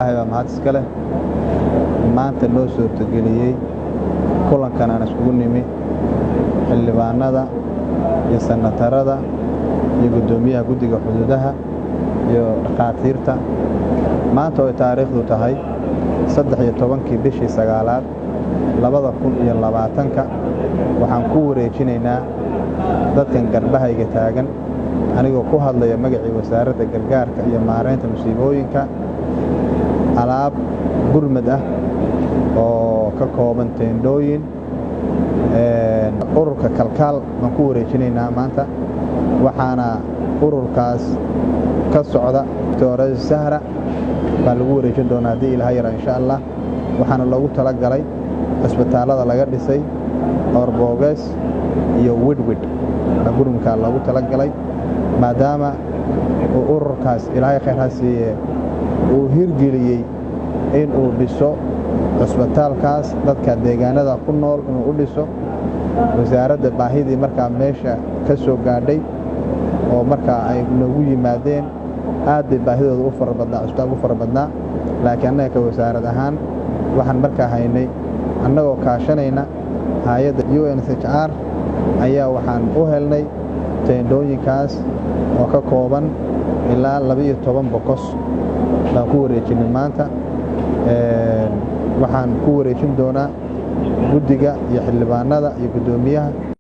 Ilaahay baa mahad iska leh maanta noo suurtageliyey kulankan aan iskugu nimi, xildhibaanada iyo senatarada iyo guddoomiyaha guddiga xuduudaha iyo dhakhaatiirta. Maanta oo ay taariikhdu tahay 13-kii bishii sagaalaad 2020-ka, waxaan ku wareejinaynaa dadkan garbahayga taagan, anigoo ku hadlaya magacii Wasaaradda Gargaarka iyo Maareynta Musiibooyinka, alaab gurmad ah oo ka kooban teendhooyin. Ururka Kalkaal baan ku wareejinaynaa maanta. Waxaana ururkaas ka socda Doctor Sahra baa lagu wareejin doonaa haddii Ilaha yara, insha Allah. Waxaana loogu talagalay cisbitaallada laga dhisay Orbooges iyo Widhwidh baa gurmudkaa loogu talagalay, maadaama uu ururkaas, Ilaahay khayr ha siiye, uu hirgeliyey in uu dhiso cusbitaalkaas dadka deegaanada ku nool inuu u dhiso. Wasaaradda baahidii markaa meesha ka soo gaadhay oo markaa ay noogu yimaadeen, aad bay baahidooda u fara badnaa, cusbitaalka u fara badnaa. Laakiin annaga ka wasaarad ahaan waxaan markaa haynay, annagoo kaashanayna hay'adda UNHCR, ayaa waxaan u helnay teendhooyinkaas oo ka kooban ilaa 12 bokos baan ku wareejinay maanta. Waxaan ku wareejin doonaa guddiga iyo xildhibaanada iyo guddoomiyaha.